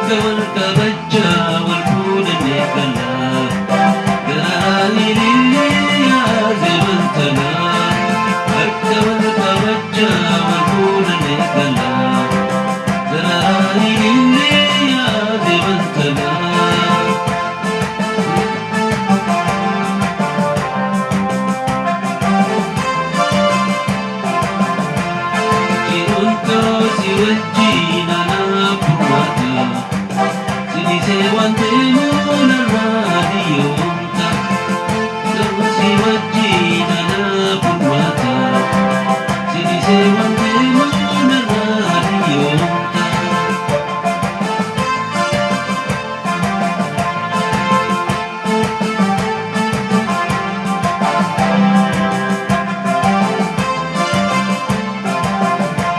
Akka wal kabajaa wal fuudhanii galaa. Garaan ilillee yaa zeebantanaa. Akka wal kabajaa wal fuudhanii galaa. Garaan ilillee yaa zeebantanaa. Jiruuntoo si wajjin anaaf furmaata. Sinisee waan deemuu narraa hiyyoomta. Ta'u si wajjin anaaf furmaata. Sinisee waan deemuu narraa hiyyoomta.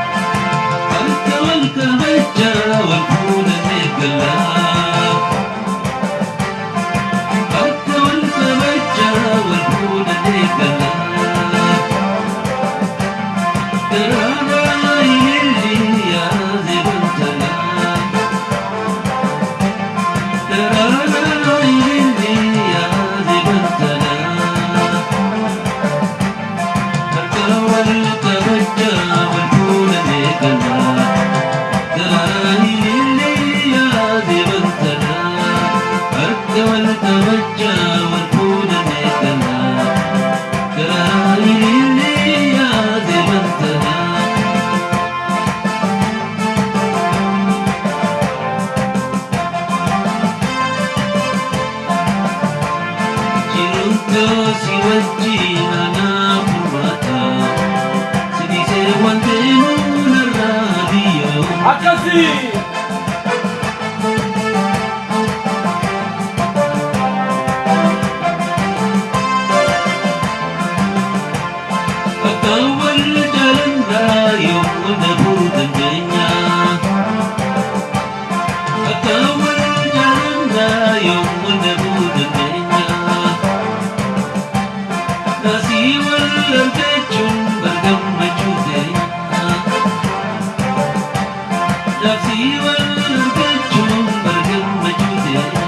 Akka wal kabajaa wal fuudhanii galaa. Akka wal kabajaa wal fuudhanii galaa. Daraaraa ilillee yaa zeebantanaa. Daraaraa ilillee yaa zeebantanaa. Akka wal kabajaa wal fuudhanii galaa. Daraaraa ilillee yaa zeebantanaa. Akka wal kabajaa wal fuudhanii galaa. Daraaraa ilillee yaa zeebantanaa. Jiruuntoo si wajjin anaaf furmaata. Sinisee waan deemuu narraa biyyoomta. Akkasii. Akka wal jaalannaa yommuu dhabuu dandeenya. Akka wal jaalannaa yommuu dhabuu dandeenya. Naasii wal argachuun bargammachuu teenya. Naasii wal argachuun bargammachuu teenya.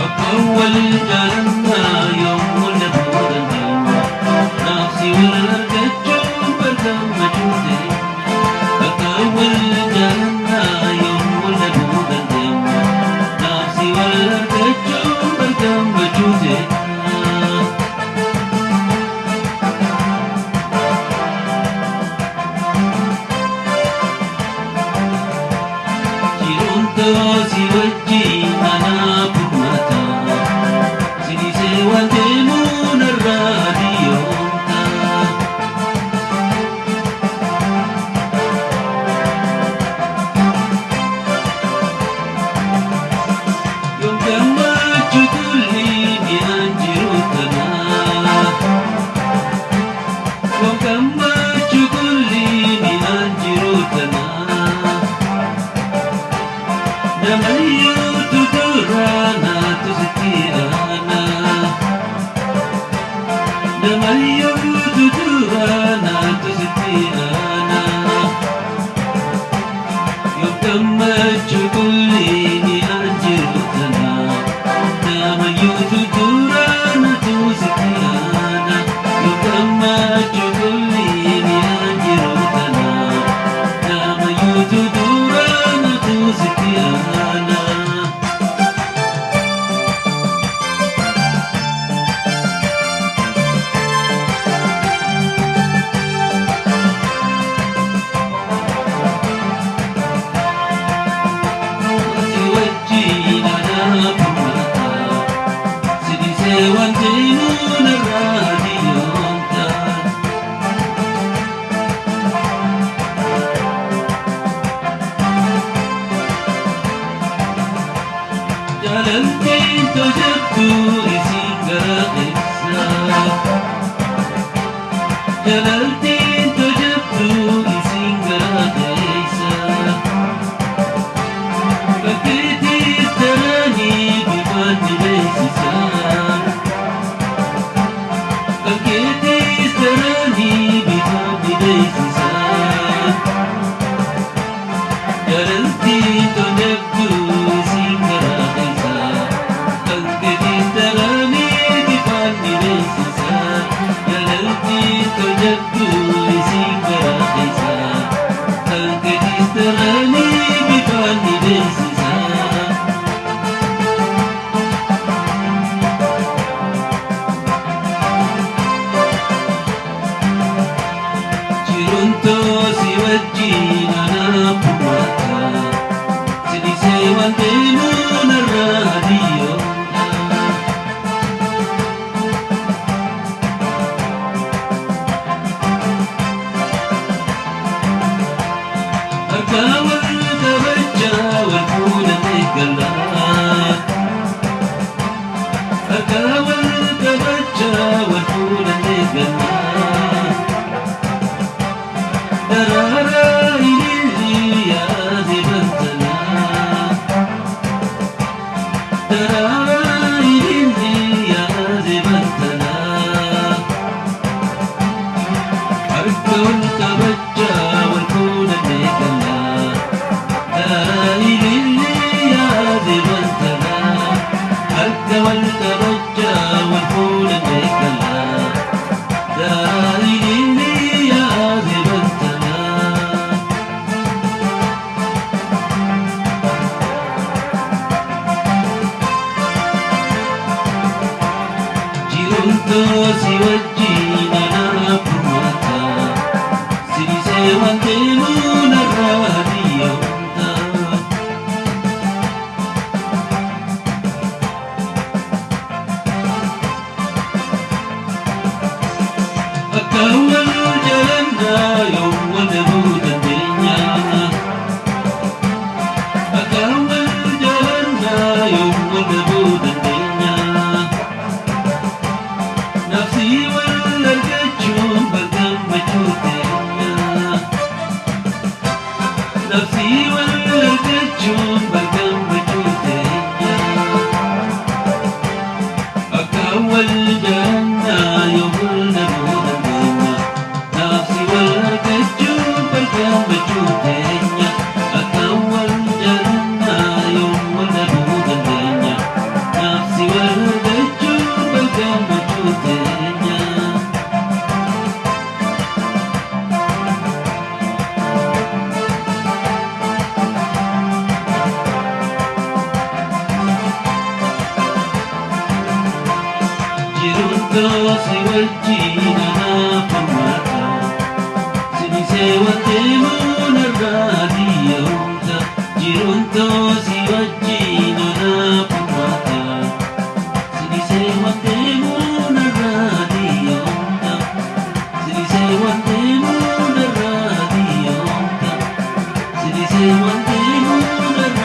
Akka wal jaalannaa yommuu dhabuu dandeenya. Naafsi wal argachuun bargammachuu teenya. Akka wal jaalannaa yommuu dhabuu dandeenya. Naafsi wal argachuun bargammachuu teenya. Jiruuntoo si wajjin anaaf furmaata. Sinisee waan deemuu narraa biyyoomta. Yoom gammachuu tulli mi'aan jiru tanaa. Yoom gammachuu tulli mi'aan jiru tanaa. Namayyuutu dura naatu sitti aanaa. Namayyuutu dura naatu sitti aanaa. Yoom gammachuu tulli mi'aan jiru tanaa. Namayyuutu dura naatu sitti aanaa. Yoom gammachuu tulli mi'aan jiru tanaa. Namayyuutu dura naatu sitti aanaa. Si wajjin anaaf furmaata. Sinisee waan deemuu narraa biyyoomta. Jaalaltiin tojjattu isin gara keessa. Jaalaltiin tojjattu isin gara keessa. Bakkeettis daranii bifaan ni beeksisa. Bakkeettis daranii bifaan ni beeksisa. Jaalaltii tolabduu siin garaa keessa kan gadi daranii bifaan ni beeksisa. Jaalaltii tolabduu siin garaa keessa kan gadi daranii bifaan ni beeksisa. Jiruntoo si wajjin anaaf furmaata. Sinisee waan deemuu narraa diyyoomna. Harka wal kabajaa wal fuudhanii galaa. Harka wal kabajaa wal fuudhanii galaa. Daraaraa ilillii yaade bantanaa. Daraaraa ilillii yaade bantanaa. Harka wal kabajaa wal fuudhanii galaa. Daraaraa ilillii yaade bantanaa. Harka wal kabajaa wal fuudhanii galaa. Daraaraa ilillii yaade bantanaa. Jiruntoo si wajjin anaaf furmaata. Sinisee waan deemuu narraa diyyoomta. Akka wal jalannaa yoom wal dhabuu dandeenya? Akka wal jalannaa yoom wal dhabuu dandeenya? Nafsi wal argachuun bargammachuu teenya. Nafsi wal argachuun bargammachuu teenya. Akka wal jalannaa yoom wal dhabuu dandeenya? Nafsi wal argachuun bargammachuu teenya. Akka wal jalannaa yoom wal dhabuu dandeenya? Nafsi wal argachuun bargammachuu teenya. Jiruntoo si wajjin anaaf furmaata. Sinisee waan deemuu narraa diyyoomta. Jiruntoo si wajjin anaaf furmaata. Sinisee waan deemuu narraa diyyoomta. Sinisee waan deemuu narraa diyyoomta. Sinisee waan deemuu narraa